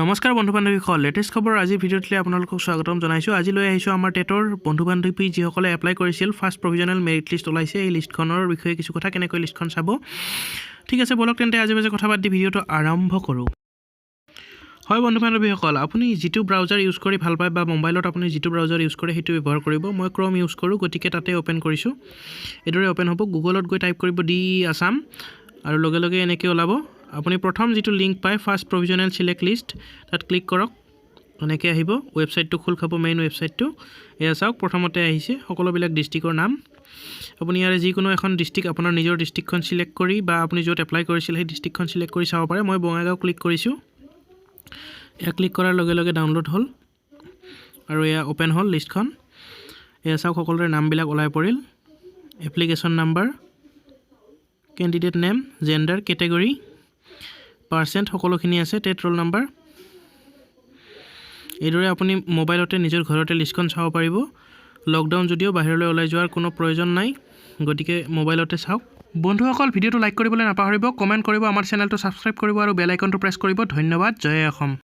নমস্কাৰ বন্ধু বান্ধৱীসকল, লেটেষ্ট খবৰ আজিৰ ভিডিঅ'টোলৈ আপোনালোকক স্বাগতম জনাইছোঁ। আজি লৈ আহিছোঁ আমাৰ টেটৰ বন্ধু বান্ধৱী যিসকলে এপ্লাই কৰিছিল, ফাৰ্ষ্ট প্ৰভিজনেল মেৰিট লিষ্ট ওলাইছে। এই লিষ্টখনৰ বিষয়ে কিছু কথা, কেনেকৈ লিষ্টখন চাব। ঠিক আছে, ব'লক তেন্তে আজে বাজে কথা বাদ দি ভিডিঅ'টো আৰম্ভ কৰোঁ। হয় বন্ধু বান্ধৱীসকল, আপুনি যিটো ব্ৰাউজাৰ ইউজ কৰি ভাল পায় বা মোবাইলত আপুনি যিটো ব্ৰাউজাৰ ইউজ কৰে, সেইটো ব্যৱহাৰ কৰিব। মই ক্ৰম ইউজ কৰোঁ, গতিকে তাতে অ'পেন কৰিছোঁ। এইদৰে অ'পেন হ'ব। গুগলত গৈ টাইপ কৰিব ডিই আছাম আৰু লগে লগে এনেকৈ ওলাব। আপুনি প্ৰথম যিটো লিংক পায়, ফাৰ্ষ্ট প্ৰভিজনেল চিলেক্ট লিষ্ট, তাত ক্লিক কৰক। এনেকৈ আহিব, ৱেবছাইটটো খোল খাব, মেইন ৱেবছাইটটো। এয়া চাওক, প্ৰথমতে আহিছে সকলোবিলাক ডিষ্ট্ৰিক্টৰ নাম। আপুনি ইয়াৰে যিকোনো এখন ডিষ্ট্ৰিক্ট, আপোনাৰ নিজৰ ডিষ্ট্ৰিক্টখন চিলেক্ট কৰি বা আপুনি য'ত এপ্লাই কৰিছিল সেই ডিষ্ট্ৰিক্টখন চিলেক্ট কৰি চাব পাৰে। মই বঙাইগাঁও ক্লিক কৰিছোঁ। এয়া ক্লিক কৰাৰ লগে লগে ডাউনলোড হ'ল আৰু এয়া অ'পেন হ'ল লিষ্টখন। এয়া চাওক, সকলোৰে নামবিলাক ওলাই পৰিল। Application number, candidate name, gender, category, percent সকলোখিনি আছে, টেট ৰোল নাম্বাৰ। এইদৰে আপুনি মোবাইলতে নিজৰ ঘৰতে লিষ্টখন চাব পাৰিব। লকডাউন যদিও বাহিৰলৈ ওলাই যোৱাৰ কোনো প্ৰয়োজন নাই, গতিকে মোবাইলতে চাওক। বন্ধুসকল, ভিডিঅ'টো লাইক কৰিবলৈ নাপাহৰিব, কমেণ্ট কৰিব, আমাৰ চেনেলটো ছাবস্ক্ৰাইব কৰিব আৰু বেল আইকনটো প্ৰেছ কৰিব। ধন্যবাদ। জয় অসম।